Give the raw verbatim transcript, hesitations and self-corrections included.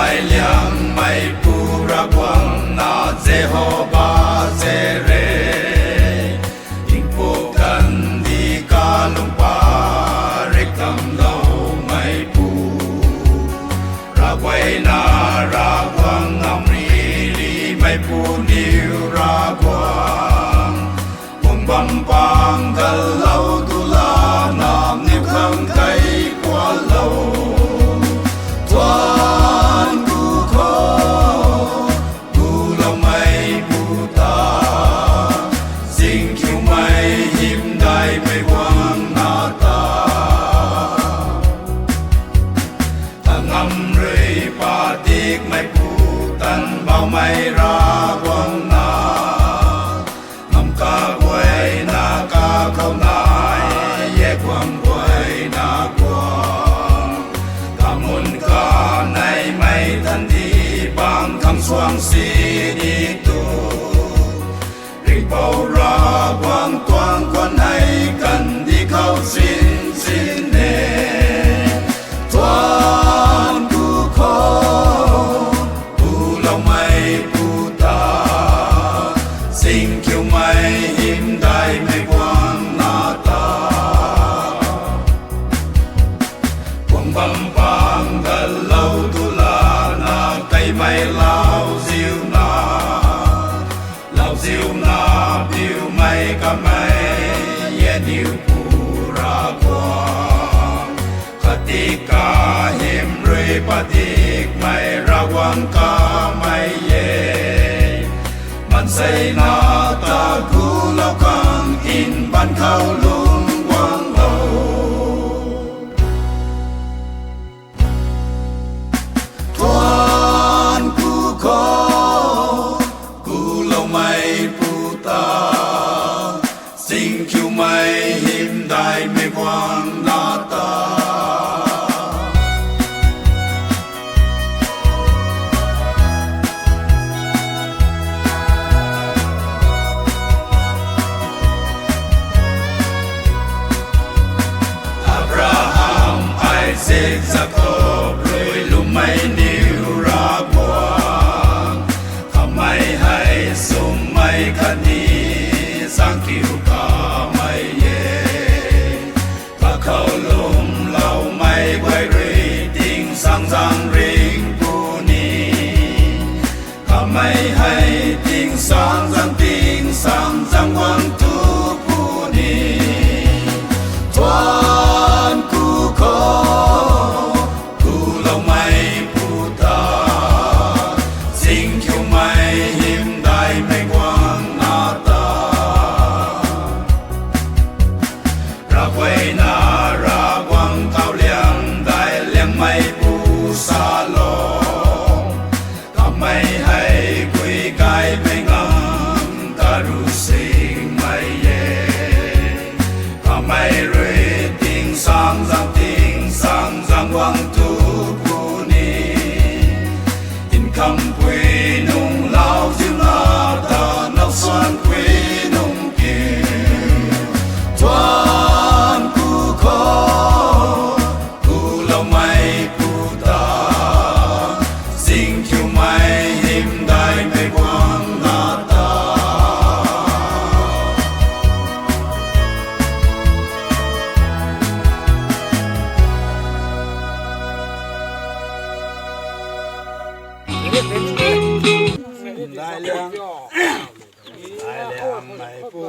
Ai liangmeipu Ravguangc na Jehova Jireh, tingpuk kandih kalung parik kamloumeipu, Ravguay na Ravguangc, ngamririmeipu niw Ravguangc, pung bam pang galou tu lana niw khang kai pualou. Tuan ku khou, kuloumeipu ta, zingkhiumei hymdaihmei guang na ta, tangamrui padikmeipu, tanbaumei Ravguangc na, ngam kaguayna kakhou nai e, guang guayna guang, kamun kaneimei tandih bang khang suang sini tu, Ringhpouc Ravguangc tuang khwan hei kandih khou sin sin e. Tuan ku khou, kuloumeipu ta, zingkhiumei hymdaihmei guang na ta, pung bam pang galou tu lana kaimei lauziuna, lauziuna piumei kamei e niw pu Ravguangc, katik kahym rui padikmei Ravguangc kamei e. Maansei na ta kulou khang mbaanv khou lungc guanglou. Tuan ku khou, kuloumeipu ta, zingkhiumei hymdaihmei guang na ta, Abraham, Isak, Jakob rui lwmmei niw Ravguangc, kamei hei summei khatni zaengkiu kamei e. Kakhou lwmloumei guay rui tingsaengzaeng ringh puni, kamei hei tingsaengzaeng tingsaengzaeng guang tu puni. Tuan ku khou, kuloumeipu ta, zingkhiumei hymdaihmei guang na ta, Ravguay na Ravguangc, kau liang dai liangmeipu salou, kamei hei gui gaymei ngamv karu singmei e. Kamei rui tingsaengzaeng tingsaengzaeng guang tu puni. Nkhamhpui nung lauziuna ta, nowsuanpui nung kiu, tuan ku khou, kuloumeipu ta, zingkhiumei hymdaihmei guang na ta, dai liang, dai liangmeipu